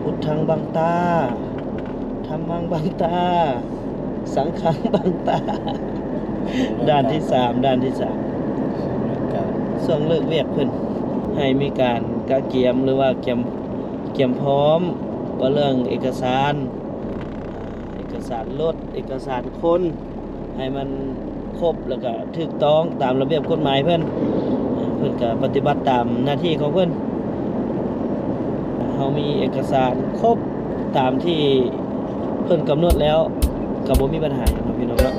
ພຸດທັງບັງຕາ ທຳມັງບັງຕາ ສັງຄັງບັງຕາ. ດ່ານທີສາມ ດ່ານທີສາມ ຊ່ວງເລີກວຽກເພິ່ນ ໃຫ້ມີການກະກຽມ ຫຼືວ່າກຽມ ກຽມພ້ອມ ວ່າເລື່ອງເອກະສານ ເອກະສານລົດ ເອກະສານຄົນ ໃຫ້ມັນຄົບ ແລ້ວກະຖືກຕ້ອງຕາມລະບຽບກົດໝາຍເພິ່ນ. ເພິ່ນກະປະຕິບັດຕາມໜ້າທີ່ຂອງເພິ່ນ. ເຮົາມີເອກະສານຄົບຕາມທີ່ເພິ່ນກຳນົດແລ້ວ ກະບໍ່ມີບັນຫາຫຍັງເນາະ ພີ່ນ້ອງເນາະ.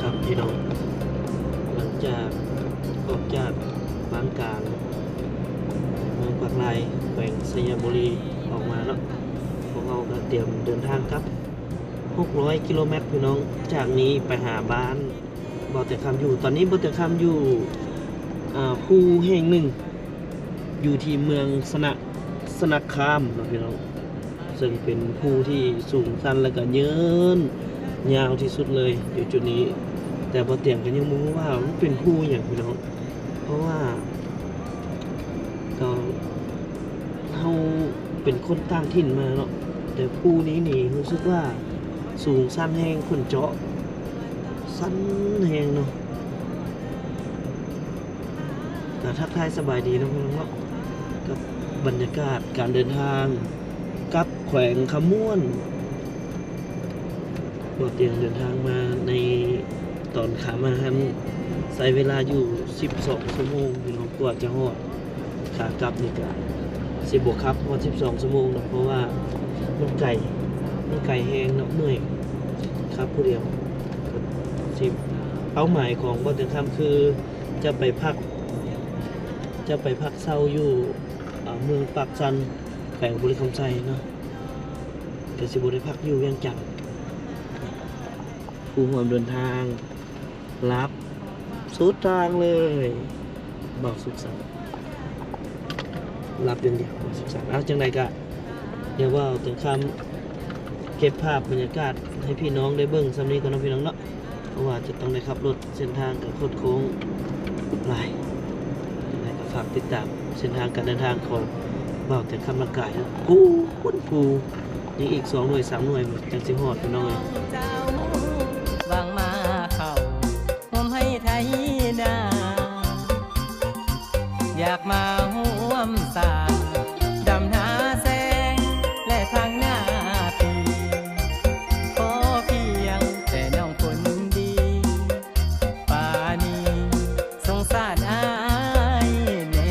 ຄັບ ພີ່ນ້ອງ ຫຼັງຈາກອອກຈາກບ້ານກາງ ເມືອງປາກລາຍ ແຂວງໄຊຍະບູລີ ອອກມາເນາະ ພວກເຮົາກະຕຽມເດີນທາງກັບ ຫົກຮ້ອຍກິໂລແມັດ ພີ່ນ້ອງ ຈາກນີ້ໄປຫາບ້ານ ບ່າວແຕງຄຳຢູ່. ຕອນນີ້ບ່າວແຕງຄຳຢູ່ ອາ ພູແຫ່ງໜຶ່ງ ຢູ່ທີ່ເມືອງຊະນະ ຊະນະຄາມເນາະ ພີ່ນ້ອງ ເຊິ່ງເປັນພູທີ່ສູງຊັນ ແລ້ວກະເຍີ້ນຍາວທີ່ສຸດເລີຍຢູ່ຈຸດນີ້. ແຕ່ບ່າວແຕງກະຍັງບໍ່ຮູ້ວ່າມັນເປັນພູຫຍັງ ພີ່ນ້ອງ ເພາະວ່າ ກໍເຮົາເປັນຄົນຕ່າງຖິ່ນມາເນາະ ແຕ່ພູນີ້ນີ້ຮູ້ສຶກວ່າສູງຊັນແຮງ ເພິ່ນເຈາະຊັນແຮງເນາະ. ກະທັກທາຍສະບາຍດີເນາະ ພີ່ນ້ອງເນາະ ກັບບັນຍາກາດການເດີນທາງກັບແຂວງຄຳມ່ວນ. ບ່າວແຕງເດີນທາງມາໃນຕອນຂາມາຫັ້ນ ໃຊ້ເວລາຢູ່ສິບສອງຊົ່ວໂມງ ພີ່ນ້ອງ ກວ່າຈະຮອດ. ຂາກັບນີ້ກະຊິບໍ່ຂັບຮອດສິບສອງຊົ່ວໂມງດອກ ເພາະວ່າມັນໄກ ມັນໄກແຮງເນາະ ເມື່ອຍ ຂັບຜູ້ດຽວ. ຊິ ເປົ້າໝາຍຂອງບ່າວແຕງຄຳຄືຈະໄປພັກ ຈະໄປພັກເຊົ່າຢູ່ ເອີ ເມືອງປາກຊັນ ແຂວງບໍລິຄຳໄຊເນາະ ກະຊິບໍ່ໄດ້ພັກຢູ່ວຽງຈັນ. ຜູ້ຮ່ວມເດີນທາງ ຫຼັບສຸດທາງເລີຍ ບ່າວສຸກສັນ ຫຼັບຢ່າງດຽວ ບ່າວສຸກສັນ. ເອົາ ຈັ່ງໃດກະ ດຽວບ່າວແຕງຄຳເກັບພາບບັນຍາກາດໃຫ້ພີ່ນ້ອງໄດ້ເບິ່ງສ່ຳນີ້ກ່ອນເນາະ ພີ່ນ້ອງເນາະ ເພາະວ່າຈະຕ້ອງໄດ້ຂັບລົດ ເສັ້ນທາງກະຄົດໂຄ້ງຫຼາຍ. ຈັ່ງໃດກະຝາກຕິດຕາມເສັ້ນທາງການເດີນທາງຂອງບ່າວແຕງຄຳ ລະກາຍເນາະ. ໂອ້ ພຸ້ນພູ ຍັງອີກສອງໜ່ວຍສາມໜ່ວຍ ຈັ່ງຊິຮອດ ພີ່ນ້ອງເອີຍ. ເຈົ້າຫວັງມາເຂົ້າຮ່ວມໄຮ່ໄຖນາ ຢາກມາຮ່ວມສ້າງດຳນາແຊງ ແລະທັງນາປີ ຂໍພຽງແຕ່ນ້ອງຄົນດີ ປານີສົງສານອ້າຍແດ່.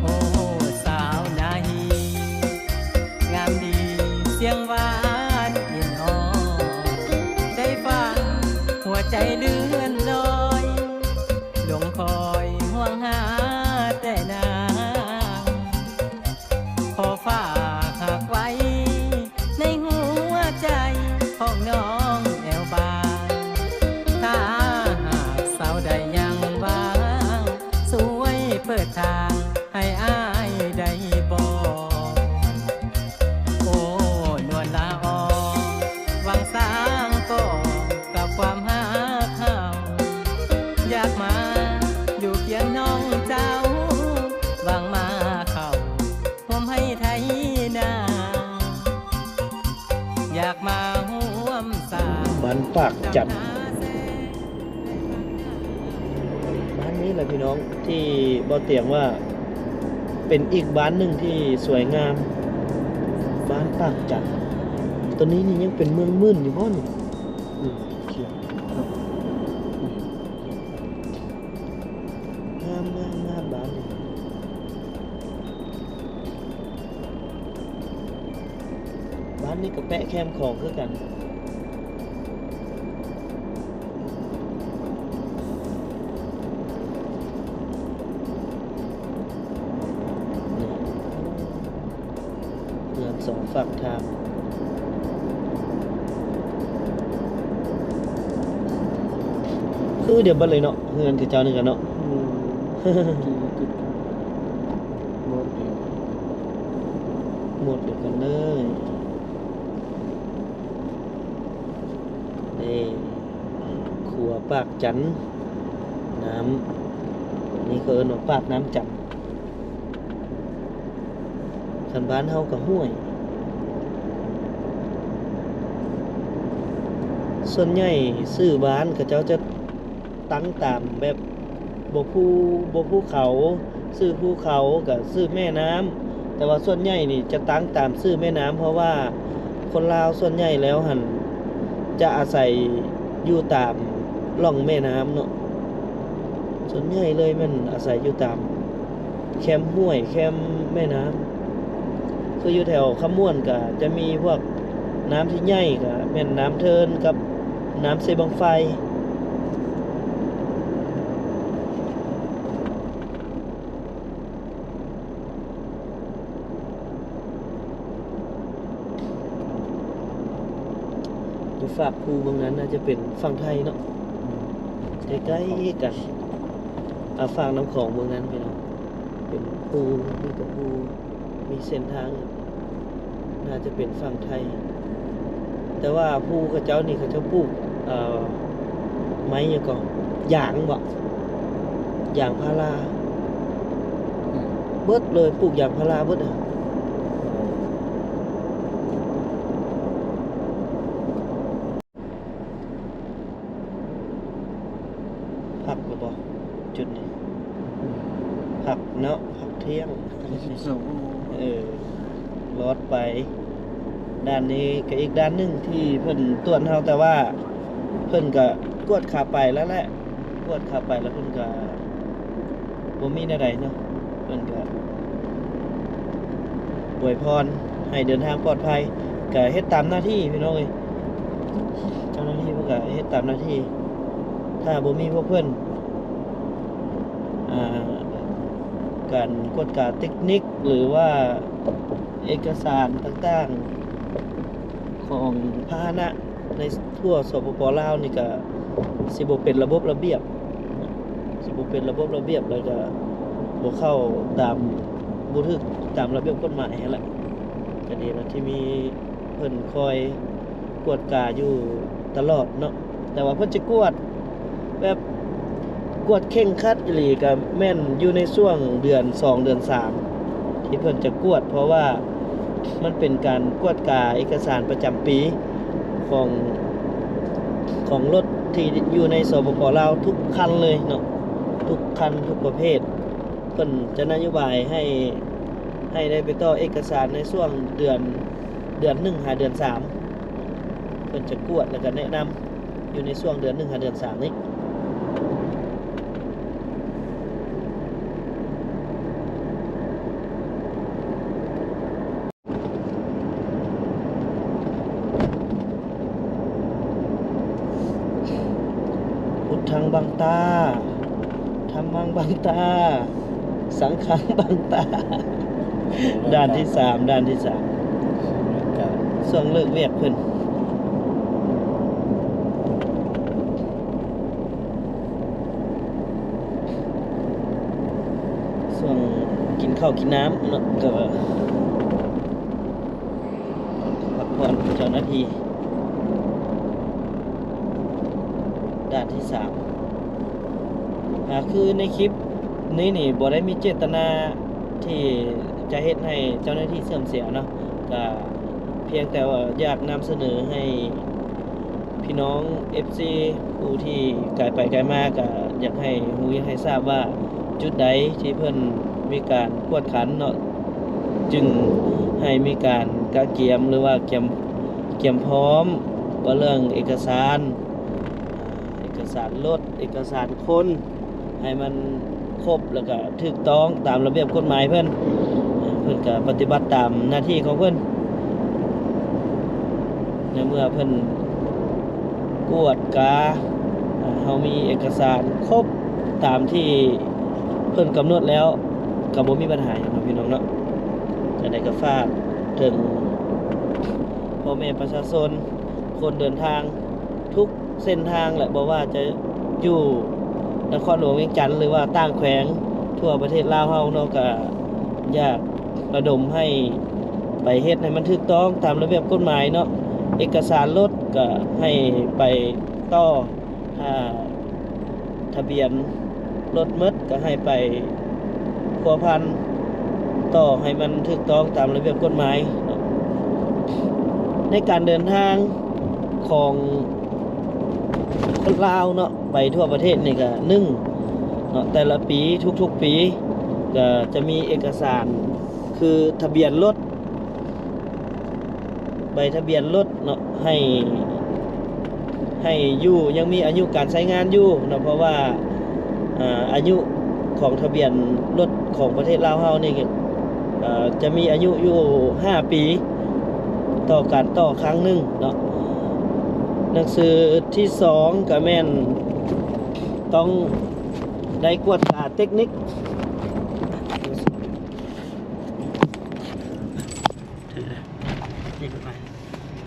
ໂອ້ ສາວນາຮີ ງາມດີ ສຽງຫວານອິນອ່ອນ ໃຈຟັງຫົວໃຈເລື່ອນລອຍ ຫຼົງຄອຍຫ່ວງຫາແຕ່ນາງ ຂໍຝາກຮັກໄວ້ໃນຫົວໃຈຂອງນ້ອງແອວບາງ ຖ້າຫາກສາວໃດຍັງຫວັງ ຊ່ວຍເປີດທາງໃຫ້ອ້າຍໄດ້ບໍ່? ໂອ້ ນວນລາອອງ ຫວັງສ້າງກໍ່ກັບຄວາມຮັກເຮົາ ຢາກມາຢູ່ຄຽງນ້ອງເຈົ້າ ຫວັງມາເຂົ້າຮ່ວມໄຮ່ໄຖນາ ຢາກມາຮ່ວມສ້າງ ບ້ານປາກຈັນ ບ້ານນີ້ແຫຼະພີ່ນ້ອງ ທີ່ບ່າວຕຽງວ່າເປັນອີກບ້ານໜຶ່ງທີ່ສວຍງາມ ບ້ານປາກຈັນ. ໂຕນີ້ນີ້ຍັງເປັນເມືອງໝື່ນຢູ່ບໍ່ນີ້? ອືມ ເຊຍ ອືມ ງາ ງາມໆໆ ບ້ານນີ້ ບ້ານນີ້ກໍແປະແຄມຂອງຄືກັນ. ເຮືອນສອງຟາກທາງ ຄືດຽວກັນເລີຍເນາະ ເຮືອນຂະເຈົ້ານີ້ກະເນາະ. ໝົດດຽວກັນເລີຍ. ນີ້ ຂົວປາກຈັນ ນ້ຳ ນີ້ເຂົາເອີ້ນວ່າປາກນ້ຳຈັນ. ຄັນບ້ານເຮົາກໍຫ້ວຍ. ສ່ວນໃຫຍ່ຊື່ບ້ານເຂົາເຈົ້າຈະຕັ້ງຕາມແບບ ບໍ່ພູ ບໍ່ພູເຂົາ ຊື່ພູເຂົາກໍຊື່ແມ່ນ້ຳ. ແຕ່ວ່າສ່ວນໃຫຍ່ນີ້ຈະຕັ້ງຕາມຊື່ແມ່ນ້ຳ ເພາະວ່າຄົນລາວສ່ວນໃຫຍ່ແລ້ວຫັ້ນ ຈະອາໄສຢູ່ຕາມລ່ອງແມ່ນ້ຳເນາະ. ສ່ວນໃຫຍ່ເລີຍແມ່ນອາໄສຢູ່ຕາມແຄມຫ້ວຍ ແຄມແມ່ນ້ຳ. ຄືຢູ່ແຖວຄຳມ່ວນກະຈະມີພວກນ້ຳທີ່ໃຫຍ່ກະແມ່ນນ້ຳເທີນກັບນ້ຳເຊບັ້ງໄຟ. ຢູ່ຟາກພູເບື້ອງນັ້ນໜ້າຈະເປັນຝັ່ງໄທເນາະ ໃກ້ໆກັນ. ອາ ຟາກນ້ຳຂອງເບື້ອງນັ້ນພີ່ນ້ອງ ເປັນພູ ມີແຕ່ພູ ມີເສັ້ນທາງ ໜ້າຈະເປັນຝັ່ງໄທ. ແຕ່ວ່າພູເຂົາເຈົ້ານີ້ ເຂົາເຈົ້າປູກ ເອີ ໄມ້ຫຍັງເກາະ ຢາງເບາະ ຢາງພາລາ ອືມ ເບິດເລີຍ ປູກຢາງພາລາເບິດ. ພັກແລ້ວບໍ່ ຈຸດນີ້ ພັກເນາະ ພັກທ່ຽງ. ເອີ ລອດໄປ ດ້ານນີ້ກໍອີກດ້ານໜຶ່ງທີ່ເພິ່ນຕວດເຮົາ ແຕ່ວ່າເພິ່ນກໍກວດຂາໄປແລ້ວແຫຼະ ກວດຂາໄປແລ້ວເພິ່ນກໍບໍ່ມີແນວໃດເນາະ ເພິ່ນກໍອວຍພອນໃຫ້ເດີນທາງປອດໄພ ກໍເຮັດຕາມໜ້າທີ່ພີ່ນ້ອງເອີຍ. ເຈົ້າໜ້າທີ່ເພິ່ນກໍເຮັດຕາມໜ້າທີ່ ຖ້າບໍ່ມີພວກເພິ່ນ ອ່າ ການກວດກາເຕັກນິກ ຫຼືວ່າເອກະສານຕ່າງໆຂອງພາຫະນະໃນທົ່ວ ສປປ ລາວນີ້ ກະຊິບໍ່ເປັນລະບົບລະບຽບ ຊິບໍ່ເປັນລະບົບລະບຽບ ແລ້ວກະບໍ່ເຂົ້າຕາມ ບໍ່ຖືກຕາມລະບຽບກົດໝາຍຫັ້ນແຫຼະ. ກະດີແລ້ວທີ່ມີເພິ່ນຄອຍ ກວດກາຢູ່ຕະຫຼອດເນາະ ແຕ່ວ່າເພິ່ນຈະກວດແບບກວດເຄັ່ງຄັດອີ່ຫຼີ ກະແມ່ນຢູ່ໃນຊ່ວງເດືອນສອງ ເດືອນສາມ ທີ່ເພິ່ນຈະກວດ ເພາະວ່າມັນເປັນການກວດກາເອກະສານປະຈຳປີຂອງ ຂອງລົດທີ່ຢູ່ໃນ ສປປ ລາວ ທຸກຄັນເລີຍເນາະ ທຸກຄັນ ທຸກປະເພດ. ເພິ່ນຈະນະໂຍບາຍໃຫ້ ໃຫ້ໄດ້ໄປຕໍ່ເອກະສານໃນຊ່ວງເດືອນ ເດືອນໜຶ່ງຫາເດືອນສາມ ເພິ່ນຈະກວດ ແລ້ວກະແນະນຳຢູ່ໃນຊ່ວງເດືອນໜຶ່ງຫາເດືອນສາມນີ້. ພຸດທັງບັງຕາ ທຳມັງບັງຕາ ສັງຄັງບັງຕາ. ດ່ານທີສາມ ດ່ານທີສາມ ຊ່ວງເລີກວຽກເພິ່ນ ຊ່ວງກິນເຂົ້າກິນນ້ຳເນາະ ກໍພັກຜ່ອນເຈົ້າໜ້າທີ່ ດ່ານທີສາມ ອ່າ ຄືໃນຄລິບນີ້ນີ້ບໍ່ໄດ້ມີເຈດຕະນາທີ່ຈະເຮັດໃຫ້ເຈົ້າໜ້າທີ່ເສື່ອມເສຍເນາະ ກະພຽງແຕ່ວ່າຢາກນຳສະເໜີໃຫ້ ພີ່ນ້ອງເອັຟຊີຜູ້ທີ່ກາຍໄປກາຍມາ ກະຢາກໃຫ້ຮູ້ ຢາກໃຫ້ຊາບວ່າຈຸດໃດທີ່ເພິ່ນມີການກວດຂັນເນາະ ຈຶ່ງໃຫ້ມີການກະກຽມ ຫຼືວ່າກຽມ ກຽມພ້ອມ ວ່າເລື່ອງເອກະສານ ເອກະສານລົດ ເອກະສານຄົນ ໃຫ້ມັນ ຄົບ ແລ້ວກໍຖືກຕ້ອງຕາມລະບຽບກົດໝາຍເພິ່ນ, ເພິ່ນກໍປະຕິບັດຕາມໜ້າທີ່ຂອງເພິ່ນ. ໃນເມື່ອເພິ່ນກວດກາ ເຮົາມີເອກະສານຄົບຕາມທີ່ເພິ່ນກຳນົດແລ້ວ ກໍບໍ່ມີບັນຫາຫຍັງເນາະ ພີ່ນ້ອງເນາະ. ຈັ່ງໃດກໍຝາກເຖິງພໍ່ແມ່ປະຊາຊົນ ຄົນເດີນທາງທຸກເສັ້ນທາງແຫຼະ, ບໍ່ວ່າຈະຢູ່ນະຄອນຫຼວງວຽງຈັນ ຫຼືວ່າຕ່າງແຂວງທົ່ວປະເທດລາວເຮົາເນາະ, ກໍຢາກລະດົມໃຫ້ໄປເຮັດໃຫ້ມັນຖືກຕ້ອງຕາມລະບຽບກົດໝາຍເນາະ. ເອກະສານລົດກໍໃຫ້ໄປຕໍ່ ຖ້າທະບຽນລົດໝົດ ກໍໃຫ້ໄປພົວພັນຕໍ່ໃຫ້ມັນຖືກຕ້ອງຕາມລະບຽບກົດໝາຍເນາະ. ໃນການເດີນທາງຂອງຄົນລາວເນາະ ໄປທົ່ວປະເທດນີ້ກໍ ໜຶ່ງເນາະ ແຕ່ລະປີ ທຸກໆປີ ກໍຈະມີເອກະສານ ຄືທະບຽນລົດ ໃບທະບຽນລົດເນາະ ໃຫ້ ໃຫ້ຢູ່ ຍັງມີອາຍຸການໃຊ້ງານຢູ່ເນາະ, ເພາະວ່າ ອາ ອາຍຸຂອງທະບຽນລົດຂອງປະເທດລາວເຮົານີ້ ເອີ ຈະມີອາຍຸຢູ່ຫ້າປີ ຕໍ່ການຕໍ່ຄັ້ງໜຶ່ງເນາະ. ໜັງສືທີສອງ ກໍແມ່ນຕ້ອງໄດ້ກວດກາເຕັກນິກ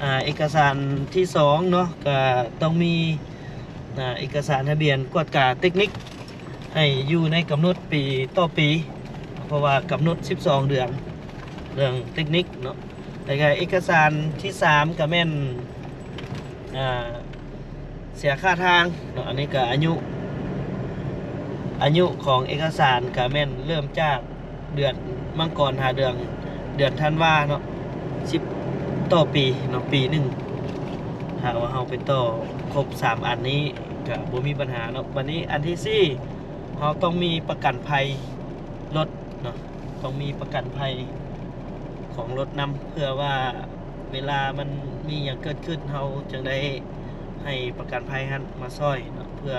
ອາ ເອກະສານທີສອງເນາະ ກະຕ້ອງມີ ອາ ເອກະສານທະບຽນກວດກາເຕັກນິກ ໃຫ້ຢູ່ໃນກຳນົດປີຕໍ່ປີ ເພາະວ່າກຳນົດສິບສອງເດືອນ ເລື່ອງເຕັກນິກເນາະ. ແລ້ວກະເອກະສານທີສາມ ກະແມ່ນ ອາ ເສຍຄ່າທາງເນາະ. ອັນນີ້ກະອາຍຸ ອາຍຸຂອງເອກະສານກະແມ່ນເລີ່ມຈາກເດືອນມັງກອນຫາເດືອນ ເດືອນທັນວາເນາະ ສິບຕໍ່ປີເນາະ ປີໜຶ່ງ. ຖ້າວ່າເຮົາໄປຕໍ່ຄົບສາມອັນນີ້ກະບໍ່ມີບັນຫາເນາະ. ບັດນີ້ອັນທີສີ່ ເຮົາຕ້ອງມີປະກັນໄພລົດເນາະ. ຕ້ອງມີປະກັນໄພຂອງລົດນຳ ເພື່ອວ່າເວລາມັນມີຫຍັງເກີດຂຶ້ນ ເຮົາຈຶ່ງໄດ້ໃຫ້ປະກັນໄພຫັ້ນມາຊ່ອຍເນາະ ເພື່ອ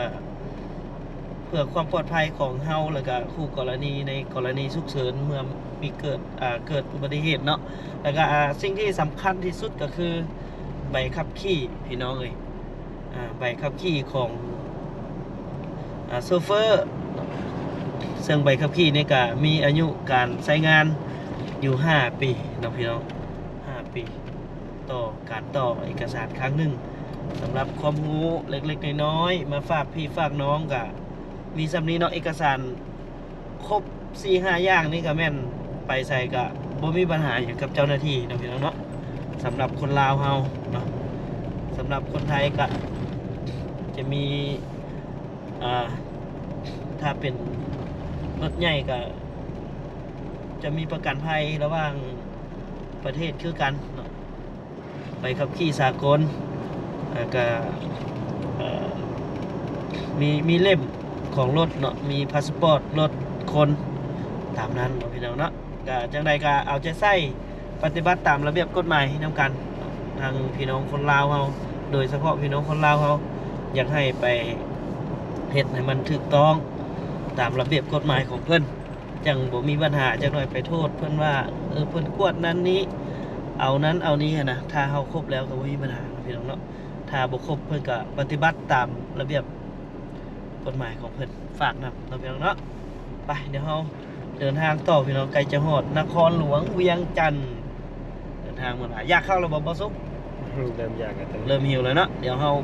ເພື່ອຄວາມປອດໄພຂອງເຮົາ ແລ້ວກະຄູ່ກໍລະນີ ໃນກໍລະນີສຸກເສີນ ເມື່ອມີເກີດ ອາ ເກີດອຸບັດຕິເຫດເນາະ. ແລ້ວກະ ອາ ສິ່ງທີ່ສຳຄັນທີ່ສຸດກໍຄືໃບຂັບຂີ່ ພີ່ນ້ອງເອີຍ. ອາ ໃບຂັບຂີ່ຂອງ ອາ ໂຊເຟີ ເຊິ່ງໃບຂັບຂີ່ນີ້ກະມີອາຍຸການໃຊ້ງານຢູ່ຫ້າປີເນາະ ພີ່ນ້ອງ, ຫ້າປີ ຕໍ່ການຕໍ່ເອກະສານຄັ້ງໜຶ່ງ. ສຳລັບຄວາມຮູ້ເລັກໆນ້ອຍໆ ມາຝາກພີ່ຝາກນ້ອງ ກະມີສ່ຳນີ້ເນາະ. ເອກະສານ ຄົບສີ່ຫ້າຢ່າງນີ້ກະແມ່ນໄປໃສກະບໍ່ມີບັນຫາຫຍັງກັບເຈົ້າໜ້າທີ່ເນາະ ພີ່ນ້ອງເນາະ. ສຳລັບຄົນລາວເຮົາເນາະ ສຳລັບຄົນໄທກະຈະມີ ອາ ຖ້າເປັນລົດໃຫຍ່ກະຈະມີປະກັນໄພລະຫວ່າງປະເທດຄືກັນເນາະ. ໃບຂັບຂີ່ສາກົນ ແລ້ວກະ ເອີ ມີ ມີເຫຼັ້ມຂອງລົດເນາະ ມີພາສປອດລົດຄົນ ຕາມນັ້ນເນາະ ພີ່ນ້ອງເນາະ. ກະຈັ່ງໃດກະເອົາໃຈໃສ່ປະຕິບັດຕາມລະບຽບກົດໝາຍນຳກັນ ທາງພີ່ນ້ອງຄົນລາວເຮົາ ໂດຍສະເພາະພີ່ນ້ອງຄົນລາວເຮົາ ຢາກໃຫ້ໄປເຮັດໃຫ້ມັນຖືກຕ້ອງຕາມລະບຽບກົດໝາຍຂອງເພິ່ນ ຈັ່ງບໍ່ມີບັນຫາ. ຈັກໜ້ອຍໄປໂທດເພິ່ນວ່າ ເອີ ເພິ່ນກວດນັ້ນນີ້ ເອົານັ້ນເອົານີ້ຫັ້ນນະ. ຖ້າເຮົາຄົບແລ້ວກໍບໍ່ມີບັນຫາເນາະ ພີ່ນ້ອງເນາະ. ຖ້າບໍ່ຄົບເພິ່ນກໍປະຕິບັດຕາມລະບຽບກົດໝາຍຂອງເພິ່ນ. ຝາກນຳເນາະ ພີ່ນ້ອງເນາະ. ໄປ ດຽວເຮົາເດີນທາງຕໍ່ ພີ່ນ້ອງ, ໃກ້ຈະຮອດນະຄອນຫຼວງວຽງຈັນ. ເດີນທາງມື້ໜ້າ ຢາກເຂົ້າແລ້ວບໍ່ ບໍ່ສຸກ? ເລີ່ມຢາກແລ້ວ ເລີ່ມຫິວແລ້ວເນາະ. ດຽວເຮົາ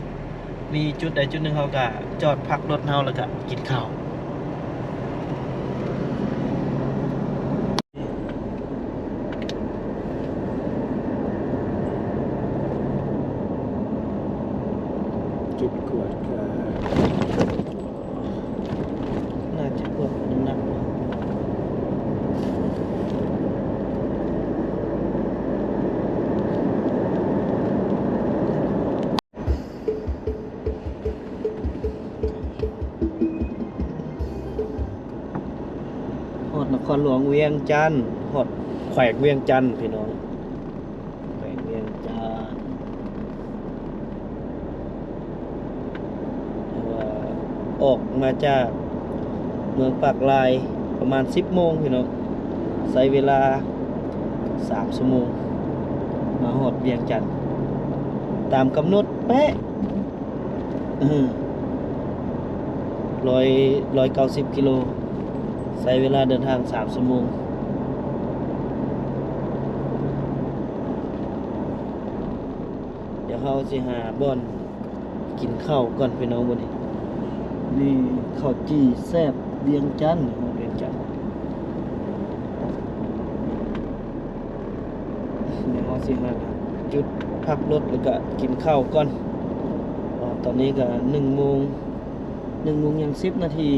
ມີຈຸດໃດຈຸດໜຶ່ງ ເຮົາກະຈອດພັກລົດເຮົາ ແລ້ວກະກິນເຂົ້າ. ຈຸດກວດກາ ໜ້າຈະກວດໜັກ. ຮອດນະຄອນຫຼວງວຽງຈັນ, ຮອດແຂວງວຽງຈັນ ພີ່ນ້ອງ, ແຂວງວຽງຈັນ. ເພາະວ່າອອກມາຈາກ ເມືອງປາກລາຍ ປະມານສິບໂມງພີ່ນ້ອງ, ໃຊ້ເວລາສາມຊົ່ວໂມງ ມາຮອດວຽງຈັນ ຕາມກຳນົດເປະ. ອືມ ຮ້ອຍ ຮ້ອຍເກົ້າສິບກິໂລ ໃຊ້ເວລາເດີນທາງສາມຊົ່ວໂມງ. ດຽວເຮົາຊິຫາບ່ອນກິນເຂົ້າກ່ອນພີ່ນ້ອງ ມື້ນີ້. ນີ້ເຂົ້າຈີ່ແຊບວຽງຈັນ ວຽງຈັນ. ດຽວເຮົາຊິຫາຈຸດພັກລົດ ແລ້ວກະກິນເຂົ້າກ່ອນ. ອາ ຕອນນີ້ກະໜຶ່ງໂມງ ໜຶ່ງໂມງຍັງສິບນາທີ.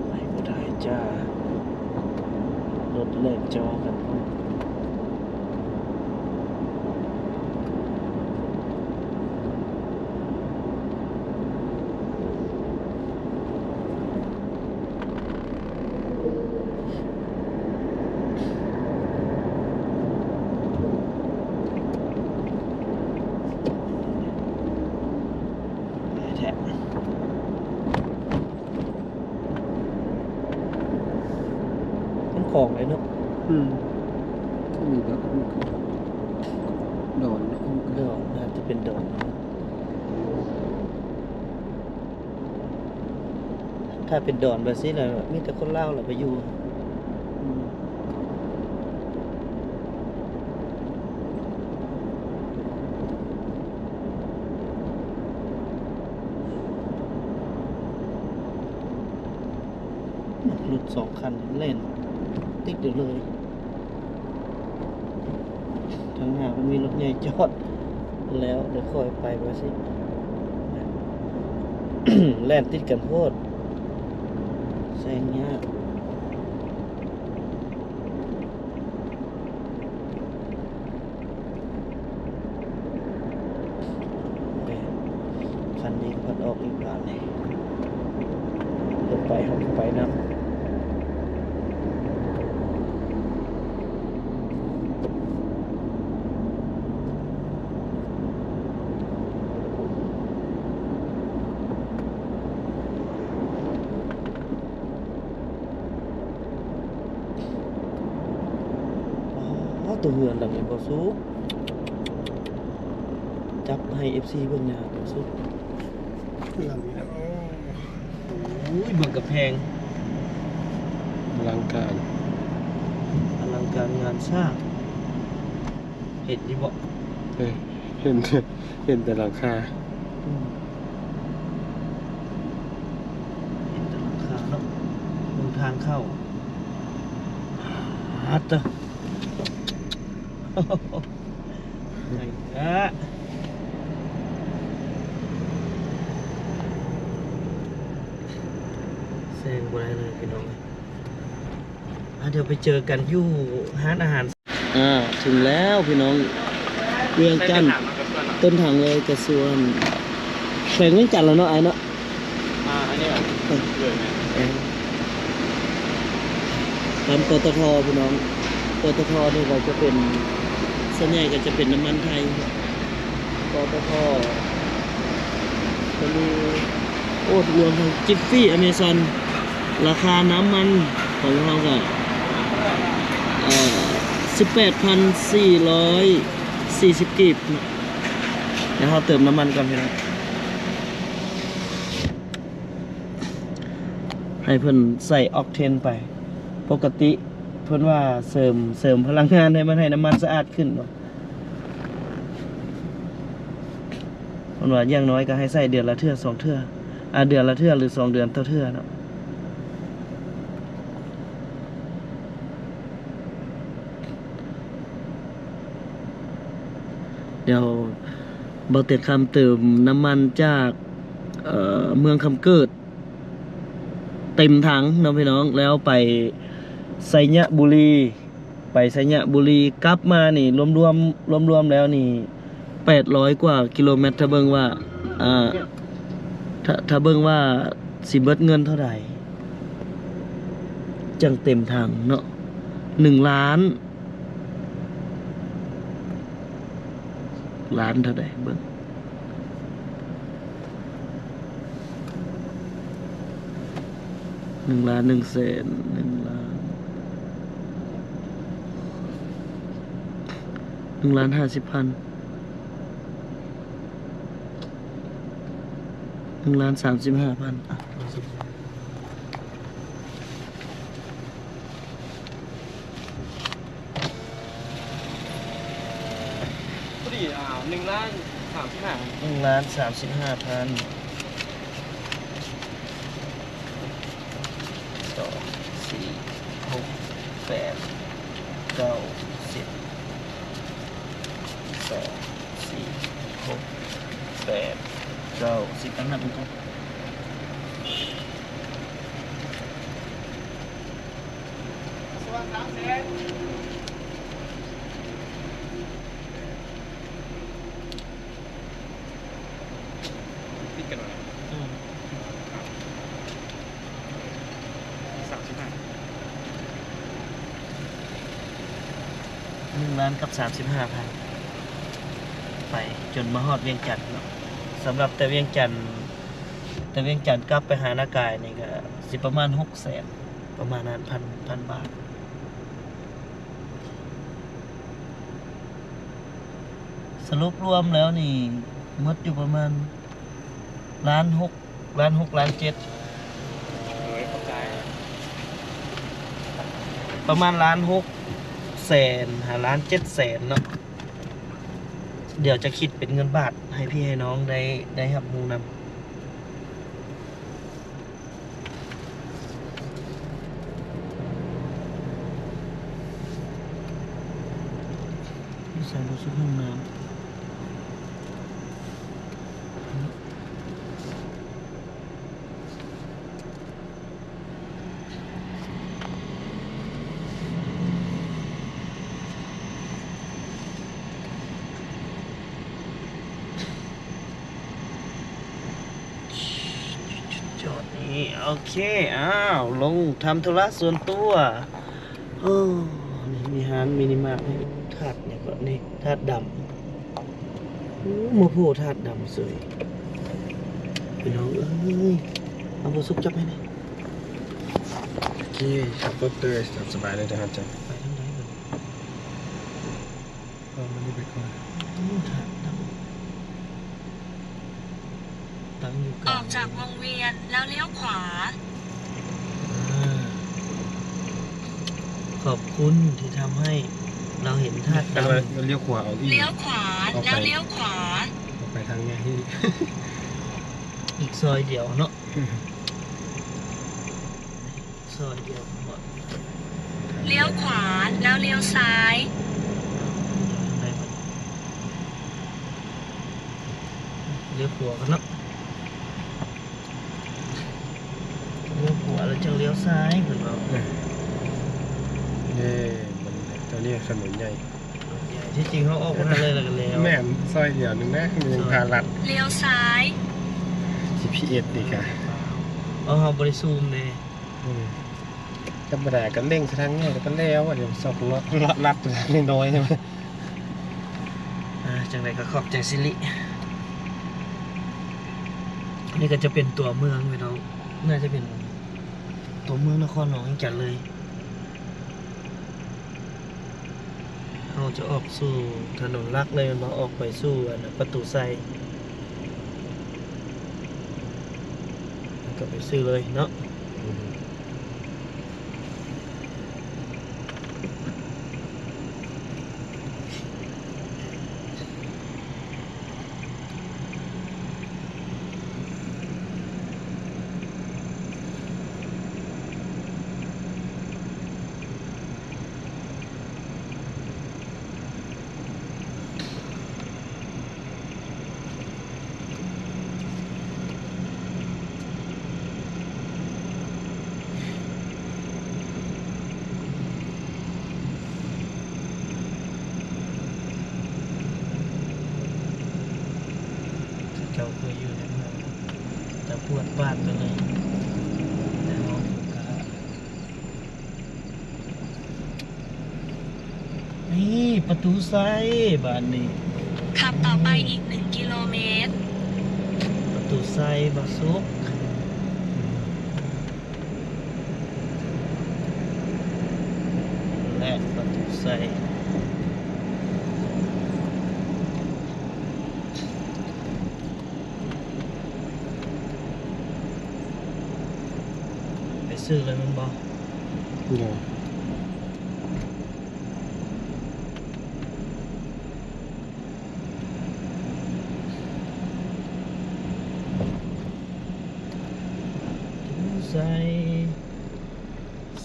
ໄປບໍ່ໄດ້ຈ້າ ລົດແລ່ນຈໍກັນພຸ້ນ. ແທ້ ມັນຂອງເລີຍເນາະ. ອືມ ນີ້ແຫຼະ ດອນເນາະ ດອນ ໜ້າຈະເປັນດອນ. ຖ້າເປັນດອນແບບຊີ້ລະ ມີແຕ່ຄົນລາວລະໄປຢູ່. ອືມ ລົດສອງຄັນແລ່ນຕິດກັນເລີຍ. ທາງໜ້າມັນມີລົດໃຫຍ່ຈອດແລ້ວ ດຽວຄ່ອຍໄປວ່າຊິ ແລ່ນຕິດກັນໂພດ ແຊງຍາກ. ຄັນນີ້ກະພັດອອກອີກບາດນີ້ ລົດໄຟເຮົາກະໄປນຳ. ອໍ ໂຕເຮືອນຫຼັງນີ້ບໍ່ສຸກ ຈັບໃຫ້ເອັບຊີເບິ່ງແດ່ບໍ່ສຸກ. ຫຼັງນີ້ນະ ໂອ້ຍ ເບິ່ງກຳແພງ ອະລັງການ ອະລັງການງານສ້າງ. ເຫັນຢູ່ບໍ່? ເອີ ເຫັນ ເຫັນແຕ່ຫຼັງຄາ. ອືມ ເຫັນແຕ່ຫຼັງຄາເນາະ. ເບິ່ງທາງເຂົ້າ ອາດຕະ ໄກແທ້ ແຊງບໍ່ໄດ້ເລີຍພີ່ນ້ອງ. ອ່າ ດຽວໄປເຈີກັນຢູ່ຮ້ານອາຫານ. ອ່າ ເຖິງແລ້ວພີ່ນ້ອງ ວຽງຈັນ ຕົ້ນທາງເລີຍ ກະຊວນ ແຂວງວຽງຈັນລະເນາະ ອ້າຍເນາະ. ອ່າ ອັນນີ້ ເອີ ເອີ ຕາມ ປຕທ ພີ່ນ້ອງ. ປຕທ ນີ້ກະຈະເປັນ ສ່ວນໃຫຍ່ກະຈະເປັນນ້ຳມັນໄທ. ປຕທ ກະມີ ໂອ້ ລວມທັງ Jiffy Amazon. ລາຄານ້ຳມັນຂອງເຮົາກະ ເອີ ສິບແປດພັນສີ່ຮ້ອຍສີ່ສິບກີບ. ດຽວເຮົາເຕີມນ້ຳມັນກ່ອນພີ່ນ້ອງ ໃຫ້ເພິ່ນໃສ່ອອກເທນໄປ. ປົກກະຕິເພິ່ນວ່າເສີມ ເສີມພະລັງງານໃຫ້ມັນ ໃຫ້ນ້ຳມັນສະອາດຂຶ້ນເນາະ. ເພິ່ນວ່າຢ່າງໜ້ອຍກະໃຫ້ໃສ່ເດືອນລະເທື່ອສອງເທື່ອ ອາ ເດືອນລະເທື່ອ ຫຼື ສອງເດືອນຕໍ່ເທື່ອເນາະ. ດຽວບ່າວເຕັດຄຳເຕີມນ້ຳມັນຈາກ ເອີ ເມືອງຄຳເກີດ ເຕັມຖັງເນາະພີ່ນ້ອງ ແລ້ວໄປໄຊຍະບູລີ ໄປໄຊຍະບູລີ ກັບມານີ້ລວມໆ ລວມໆແລ້ວນີ້ແປດຮ້ອຍກວ່າກິໂລແມັດ. ຖ້າເບິ່ງວ່າ ອ່າ ຖ້າ ຖ້າເບິ່ງວ່າຊິເບິດເງິນເທົ່າໃດ. ຈັ່ງເຕັມຖັງເນາະ ໜຶ່ງລ້ານ ລ້ານເທົ່າໃດເບິ່ງ ໜຶ່ງລ້ານໜຶ່ງແສນ ໜຶ່ງລ້ານ ໜຶ່ງລ້ານຫ້າສິບພັນ ໜຶ່ງລ້ານສາມສິບຫ້າພັນ ພໍດີ ອ່າ ໜຶ່ງລ້ານສາມສິບຫ້າ ໜຶ່ງລ້ານສາມສິບຫ້າພັນ ສອງ ສີ່ ຫົກ ແປດ ເກົ້າ ສິບ ສອງ ສີ່ ຫົກ ແປດ ເກົ້າ ສິບ ນັບເບິ່ງກ່ອນ ຜິດກັນຫວາ? ອືມ ສາມສິບຫ້າ ໜຶ່ງລ້ານກັບສາມສິບຫ້າພັນ ໄປຈົນມາຮອດວຽງຈັນເນາະ ສຳລັບແຕ່ວຽງຈັນ ແຕ່ວຽງຈັນກັບໄປຫານາກາຍນີ້ກະຊິປະມານຫົກແສນ ປະມານນັ້ນ ພັນ ພັນບາດ ສະຫຼຸບລວມແລ້ວນີ້ໝົດຢູ່ປະມານລ້ານຫົກ ລ້ານຫົກ ລ້ານເຈັດ ໂດຍ ເຂົ້າໃຈ ປະມານລ້ານຫົກແສນຫາລ້ານເຈັດແສນເນາະ ດຽວຈະຄິດເປັນເງິນບາດໃຫ້ພີ່ໃຫ້ນ້ອງໄດ້ ໄດ້ຮັບຮູ້ນຳ. ໃສ່ບໍ່ສຸກຫ້ອງນ້ຳ. ຈອດນີ້ ໂອເຄ ອ້າວ ລົງທຳທຸລະສ່ວນຕົວ. ໂອ້ ນີ້ມີຮ້ານມິນິມາດໃຫ້ ທາດຫຍັງເກາະນີ້ ທາດດຳ. ໂອ້ ມາໂພທາດດຳເສີຍ ພີ່ນ້ອງເອີຍ. ເອົາ ບໍ່ສຸກຈັບໃຫ້ແດ່. ໂອເຄ ຂັບລົດເລີຍ ຕາມສະບາຍເລີຍ ເດີ ຫາຈັນ. ໄປທາງໃດເບິ່ງ ເອົາມັນນີ້ໄປກ່ອນ. ໂອ້ ທາດດຳ ຕັ້ງຢູ່ກາງ ອອກຈາກວງວຽນແລ້ວລ້ຽວຂວາ. ອ່າ ຂອບຄຸນທີ່ທຳໃຫ້ເຮົາເຫັນທາດດຳ. ລ້ຽວຂວາ ອອກອີກ ລ້ຽວຂວາ ອອກໄປ ແລ້ວລ້ຽວຂວາ ອອກໄປທາງໃຫຍ່ ອີກຊອຍດຽວເນາະ. ຊອຍດຽວ ລ້ຽວຂວາ ແລ້ວລ້ຽວຊ້າຍ. ລ້ຽວຂວາກັນເນາະ ລ້ຽວຂວາແລ້ວຈັ່ງລ້ຽວຊ້າຍ ເພິ່ນເວົ້າ. ເອີ ເອີ ມັນ ຕົວນີ້ຖະໜົນໃຫຍ່ ທີ່ຈິງເຮົາອອກມາຫັ້ນເລີຍ ແລ້ວກໍແລ້ວ. ແມ່ນ ຊອຍດຽວໜຶ່ງນະ ມັນຍັງພາລັດ ລ້ຽວຊ້າຍ ຈີພີເອັສ ນີ້ກະ ເອີ ເຮົາບໍ່ໄດ້ຊູມເດ້. ອືມ ທຳມະດາກໍເລັ່ງໃສ່ທາງໃຫຍ່ແລ້ວກໍແລ້ວ ອັນນີ້ຊອກລັດ ລັດ ລັດ ລັດນ້ອຍໆ ໃຊ່ໄໝ? ອ່າ ຈັ່ງໃດກໍຂອບໃຈສິລິ. ນີ້ກໍຈະເປັນຕົວເມືອງພີ່ນ້ອງ ໜ້າຈະເປັນຕົວເມືອງນະຄອນຫຼວງວຽງຈັນເລີຍ. ເຮົາຈະອອກສູ່ຖະໜົນຫຼັກເລີຍແມ່ນບໍ່? ອອກໄປສູ່ອັນປະຕູໄຊ ແລ້ວກໍໄປຊື້ເລີຍເນາະ. ເຈົ້າເຄີຍຢູ່ໃນເມືອງ ຈະປວດປາດໄປເລີຍ ແຕ່ເຮົາກະ ນີ້ປະຕູໄຊບາດນີ້. ຂັບต่อไปอีกหนึ่งกิโลเมตร. ປະຕູໄຊ ບ່າວສຸກ ແລະ ປະຕູໄຊ. ໄປຊື້ເລີຍແມ່ນບໍ່? ໂດຍ. ປະຕູໄຊ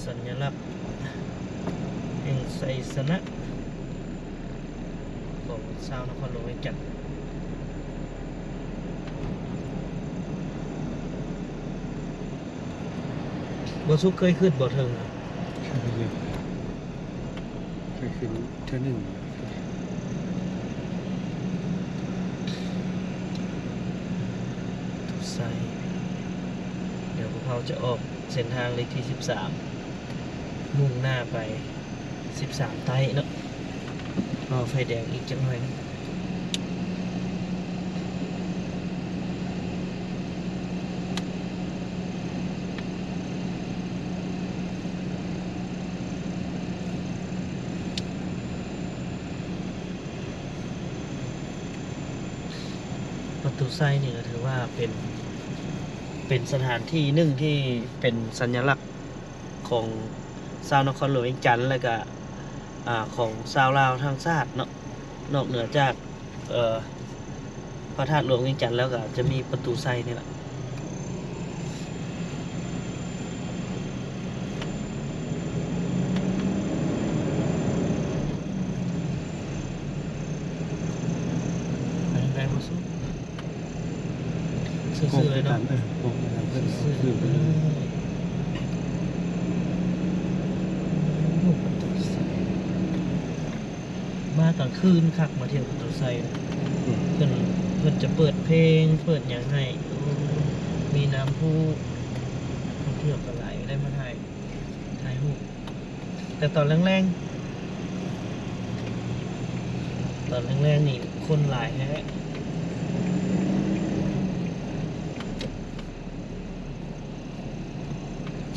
ສັນຍະລັກແຫ່ງໄຊຊະນະຂອງຊາວນະຄອນຫຼວງວຽງຈັນ. ບໍ່ສຸກເຄີຍຂຶ້ນບໍ່ເທິງ? ເຄີຍຂຶ້ນເທື່ອໜຶ່ງ. ປະຕູໄຊ ດຽວພວກເຮົາຈະອອກເສັ້ນທາງເລກທີສິບສາມ ມຸ່ງໜ້າໄປສິບສາມໃຕ້ເນາະ, ລໍໄຟແດງອີກຈັກໜ້ອຍໜຶ່ງ. ປະຕູໄຊນີ້ກໍຖືວ່າເປັນ ເປັນສະຖານທີ່ໜຶ່ງທີ່ເປັນສັນຍະລັກຂອງຊາວນະຄອນຫຼວງວຽງຈັນ ແລະກະ ອາ ຂອງຊາວລາວທັງຊາດເນາະ. ນອກເໜືອຈາກ ເອີ ພະທາດຫຼວງວຽງຈັນແລ້ວ ກໍຈະມີປະຕູໄຊນີ້ລະ. ໄປທາງໃດບໍ່ສຸກ? ຊື່ໆເລີຍເນາະ. ເອີ ໂກງໄປທາງເພິ່ນ ຊື່ໆເລີຍ. ໂອ້ ປະຕູໄຊ ມາກາງຄືນຄັກ ມາທ່ຽວປະຕູໄຊ. ອືມ ເພິ່ນ ເພິ່ນຈະເປີດເພງ ເປີດຫຍັງໃຫ້. ໂອ້ ມີນ້ຳພຸ ນັກທ່ອງທ່ຽວກໍຫຼາຍ ໄດ້ມາຖ່າຍ ຖ່າຍຮູບ. ແຕ່ຕອນແລງໆ ຕອນແລງໆນີ້ຄົນຫຼາຍແທ້.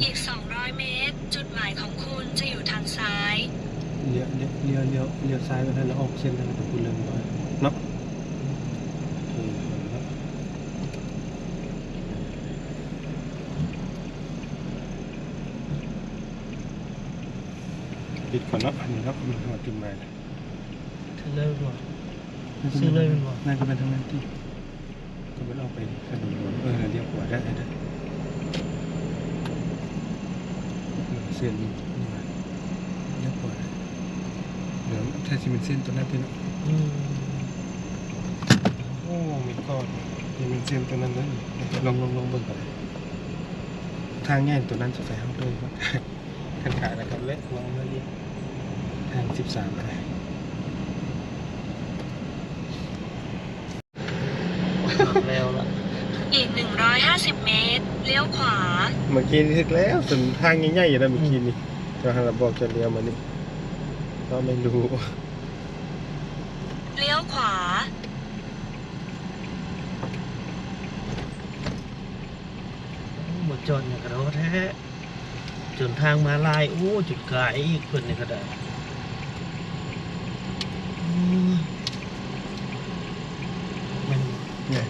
อีกสองร้อยเมตร จุดหมายของคุณจะอยู่ทางซ้าย. ລ້ຽວ ລ້ຽວ ລ້ຽວ ລ້ຽວ ລ້ຽວຊ້າຍໄປຫັ້ນ ແລ້ວອອກເສັ້ນທາງໄປພຸ້ນເລີຍເນາະ. ໂອເຄເນາະ. ປິດກ່ອນເນາະ ອັນນີ້ເນາະ ມັນຮອດຈຸດໝາຍແລ້ວ. ເຖິງແລ້ວບໍ່? ຊື້ເລີຍແມ່ນບໍ່? ໜ້າຈະເປັນທາງນັ້ນຕິ ກໍແມ່ນອອກໄປຖະໜົນຫຼວງ. ເອີ ລ້ຽວຂວາໄດ້ ໄດ້ ເສັ້ນນີ້ ນີ້ຫວາ ລ້ຽວຂວາໄດ້. ດຽວ ແທ້ຊິແມ່ນເສັ້ນຕົວນັ້ນຕິເນາະ. ອືມ ໂອ້ ແມ່ນກໍ ຊິແມ່ນເສັ້ນຕົວນັ້ນເລີຍ. ລອງ ລອງ ລອງເບິ່ງກໍໄດ້ ທາງໃຫຍ່ຕົວນັ້ນ ສົງໄສເຮົາເດີນ ຄັນຂາຍແລ້ວກໍເລາະເລາະມາເລີຍ ທາງສິບສາມ ກໍໄດ້. ແລ້ວລະ อีกหนึ่งร้อยห้าสิบเมตร เลี้ยวขวา. ເມື່ອກີ້ນີ້ຖືກແລ້ວ ເສັ້ນທາງໃຫຍ່ໆຢູ່ນະ ເມື່ອກີ້ນີ້. ອືມ ເຈົ້າຫັ້ນລະບອກເຈົ້າລ້ຽວມານີ້ ກໍໄມ່ຮູ້. เลี้ยวขวา. ໂອ້ ບໍ່ຈອດຫຍັງກະລໍແທ້. ຈົນທາງມ້າລາຍ ໂອ້ ຈຸດກາຍອີກ ເພິ່ນນີ້ກໍໄດ້. ໂອ້ຍ ແມ່ນ ແມ່ນ.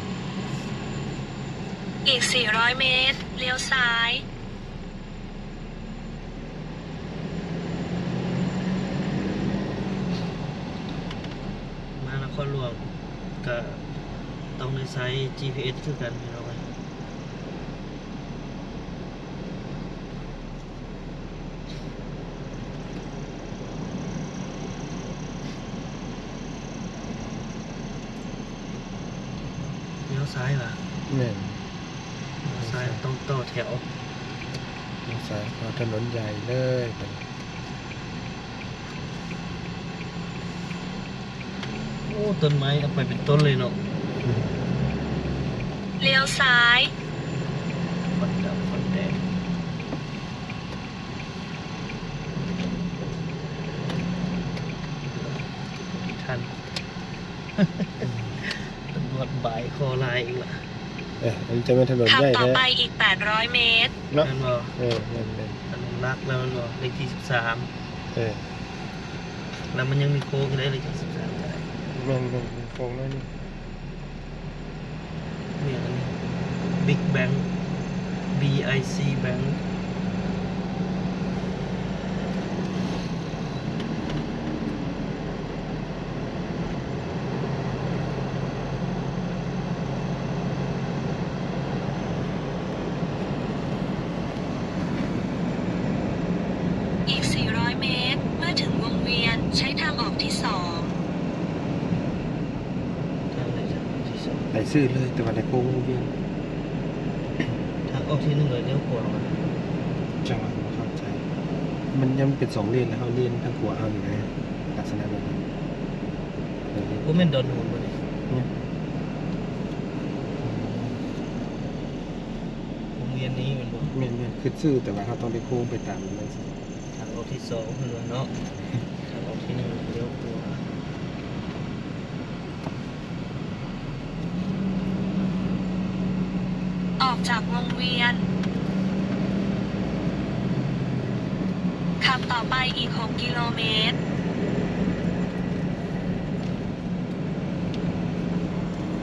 อีกสี่ร้อยเมตร เลี้ยวซ้าย. ມານະຄອນຫຼວງກໍຕ້ອງໄດ້ໃຊ້ຈີພີເອັສຄືກັນ ພີ່ນ້ອງເອີຍ. ລ້ຽວຊ້າຍຫວາ? ແມ່ນ ລ້ຽວຊ້າຍ ຕ້ອງຕໍ່ແຖວ. ລ້ຽວຊ້າຍ ເຂົ້າຖະໜົນໃຫຍ່ເລີຍ. ໂອ້ ຕົ້ນໄມ້ເອົາໄປເປັນຕົ້ນເລີຍເນາະ. ລ້ຽວຊ້າຍ. ຄວັນດຳຄວັນແດງ. ຕຳຫຼວດບາຍຄໍລາຍອີກລະ. ເອີ ອັນນີ້ຈະແມ່ນຖະໜົນໃຫຍ່ແທ້. ຂັບต่อไปอีกแปดร้อยเมตร ເນາະ. ແມ່ນບໍ່? ເອີ ແມ່ນໆ. ຖະໜົນຫຼັກແລ້ວແມ່ນບໍ່? ເລກທີສິບສາມ. ເອີ ແລ້ວມັນຍັງມີໂຄ້ງຢູ່ເດ້ ເລກທີສິບສາມກໍໄດ້. ແມ່ນໆ ມີໂຄ້ງໜ້ອຍໜຶ່ງ. ນີ້ອັນນີ້ Big Bank, B I C Bank. อีกสี่ร้อยเมตร เมื่อถึงวงเวียน ใช้ทางออกที่สอง. ທາງໃດທາງອອກທີ່ສອງ? ໄປຊື່ເລີຍ ແຕ່ວ່າໄດ້ໂຄ້ງວົງວຽນ. ທາງອອກທີ່ໜຶ່ງແລ້ວລ້ຽວຂວາມາ. ຈັ່ງຫວະບໍ່ເຂົ້າໃຈ. ມັນຍັງເປັນສອງເລນ ແລ້ວເຮົາລຽນທາງຂວາເຮົານີ້ນະ ລັກສະນະແບບນັ້ນ. ບໍ່ແມ່ນດອນໂຫນບໍ່ນີ້? ແມ່ນ. ໂຮງຮຽນນີ້ແມ່ນບໍ່? ແມ່ນໆ ຄືຊື່ ແຕ່ວ່າເຮົາຕ້ອງໄດ້ໂຄ້ງໄປຕາມນັ້ນ. ທາງອອກທີສອງເພິ່ນວ່າເນາະ. ທາງອອກທີໜຶ່ງລ້ຽວຂວາ. ออกจากวงเวียน ขับต่อไปอีกหกกิโลเมตร.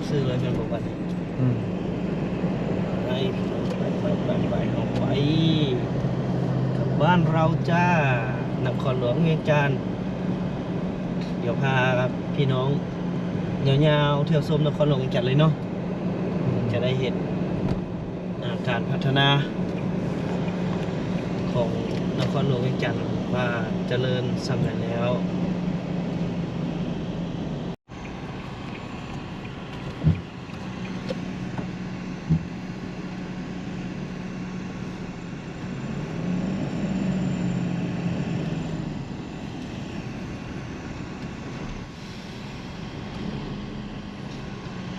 ຊື່ເລີຍແມ່ນບໍ່ບັດນີ້? ອືມ ໄປ ໄປ ໄປ ໄປ ໄປ ເຮົາໄປກັບບ້ານເຮົາຈ້າ ນະຄອນຫຼວງວຽງຈັນ. ດຽວພາພີ່ນ້ອງຍາວໆ ທ່ຽວຊົມນະຄອນຫຼວງວຽງຈັນເລີຍເນາະ. ຈະໄດ້ເຫັນ ອ່າ ການພັດທະນາຂອງນະຄອນຫຼວງວຽງຈັນວ່າຈະເລີນສ່ຳໃດແລ້ວ.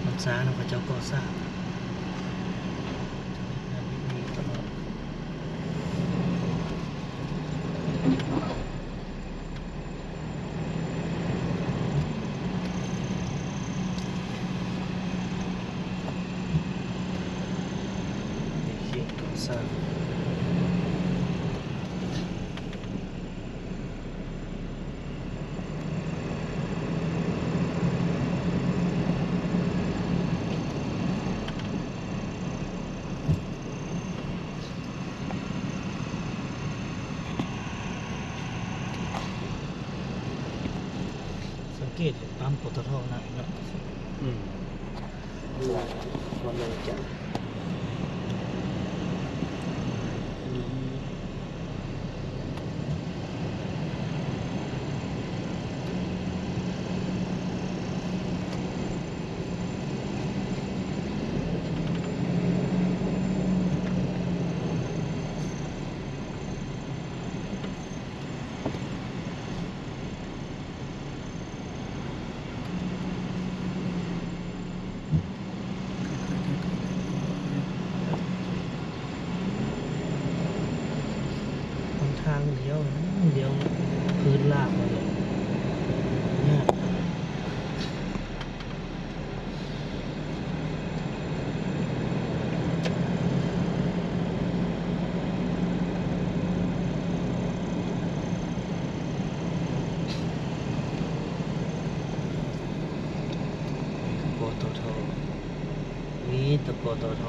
ມັນຊ້ານຳເຂົາເຈົ້າກໍ່ສ້າງ. ສັງເກດເຫັນປ້ຳ ປຕທ ນະເນາະ. ອືມ. ວ່າ ວ່າແມ່ນຈັງ ອືມ. ຫົນທາງລ້ຽວ ລ້ຽວພື້ນລາກເລີຍ ຍາກ. ປຕທ ມີແຕ່ ປຕທ.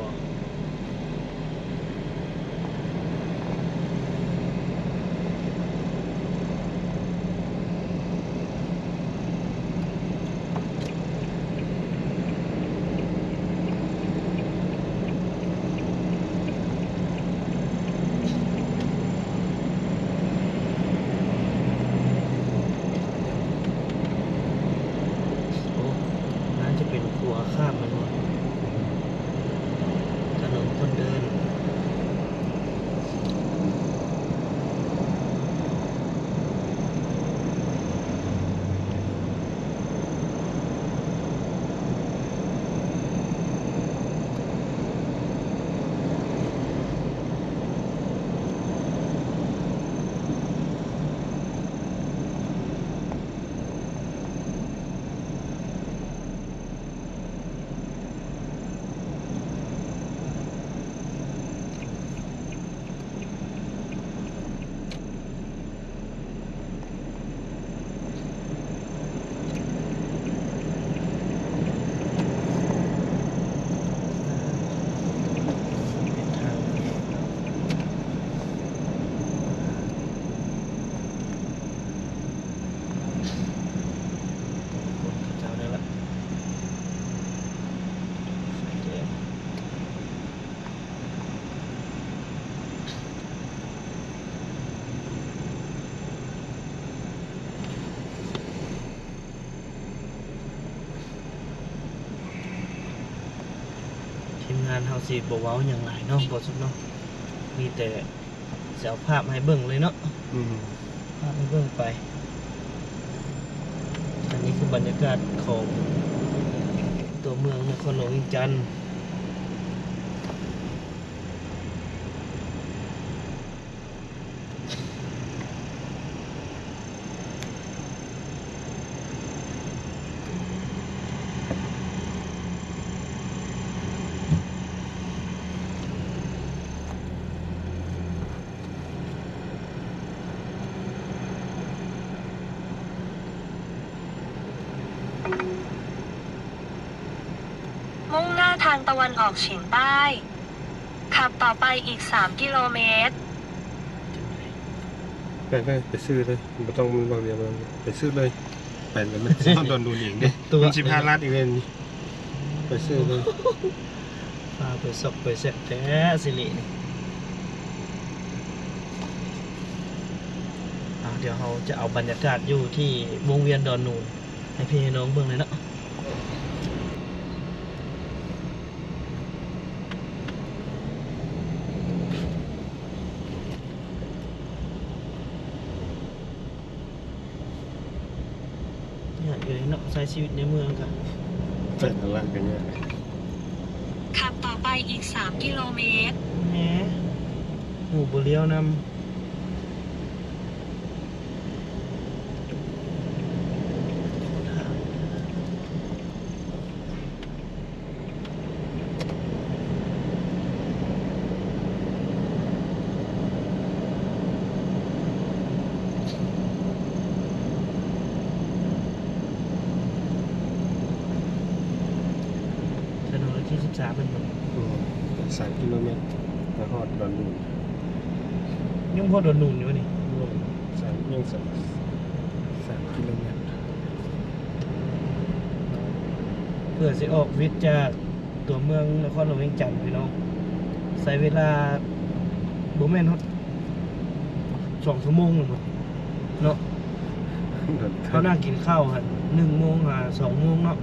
ໂອ້ ໜ້າຈະເປັນຂົວຂ້າມແມ່ນບໍ່? ເຮົາຊິບໍ່ເວົ້າຫຍັງຫຼາຍເນາະ ບໍ່ສຸກເນາະ ມີແຕ່ຊິເອົາພາບໃຫ້ເບິ່ງເລີຍເນາະ ອືມ ພາບໃຫ້ເບິ່ງໄປ. ອັນນີ້ຄືບັນຍາກາດຂອງຕົວເມືອງນະຄອນຫຼວງວຽງຈັນ. มุ่งหน้าทางตะวันออกเฉียงใต้ ขับต่อไปอีกสามกิโลเมตร ໄປ ໄປ ໄປຊື້ເລີຍ ບໍ່ຕ້ອງເວົ້າວຽກ ໄປຊື້ເລີຍ ໄປແລ້ວມັນຊິຮອດດອນນູນອີກເດ້ ມັນຊິພາລັດອີກເດ້ ໄປຊື້ເລີຍ. ພາໄປຊອກໄປແຊກແທ້ຊິລິນີ້. ອ່າ ດຽວເຮົາຈະເອົາບັນຍາກາດຢູ່ທີ່ວົງວຽນດອນນູນ ໃຫ້ພີ່ໃຫ້ນ້ອງເບິ່ງເລີຍເນາະ. ຍາກຢູ່ເນາະ ໃຊ້ຊີວິດໃນເມືອງກະ ໄປຕະຫຼາດກະຍາກ. ຂັบต่อไปอีกสามกิโลเมตร ແໝ ຫູບໍ່ລ້ຽວນຳ. ຖະໜົນເລກທີສິບສາມແມ່ນບໍ່? ອືມ ສາມກິໂລແມັດ ກະຮອດດອນນູນ. ຍັງບໍ່ຮອດດອນນູນຢູ່ຫວານີ້? ຍັງສາມ ຍັງສາມ ສາມກິໂລແມັດ ເພື່ອຊິອອກວິດຈາກຕົວເມືອງນະຄອນຫຼວງວຽງຈັນ ພີ່ນ້ອງ ໃຊ້ເວລາບໍ່ແມ່ນຮອດສອງຊົ່ວໂມງເນາະ ເຮົານັ່ງກິນເຂົ້າຫັ້ນ ໜຶ່ງໂມງຫາສອງໂມງເນາະ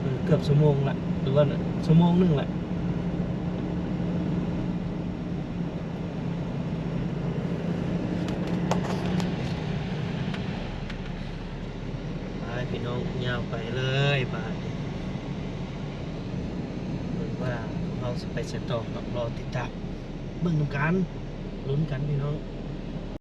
ເອີ ເກືອບຊົ່ວໂມງລະ ຫຼືວ່າຊົ່ວໂມງໜຶ່ງລະ. ໄປພີ່ນ້ອງ ຍາວໄປເລີຍບາດນີ້ ເບິ່ງວ່າພວກເຮົາຊິໄປໃສຕໍ່ເນາະ ລໍຕິດຕາມເບິ່ງນຳກັນ ລຸ້ນກັນພີ່ນ້ອງ.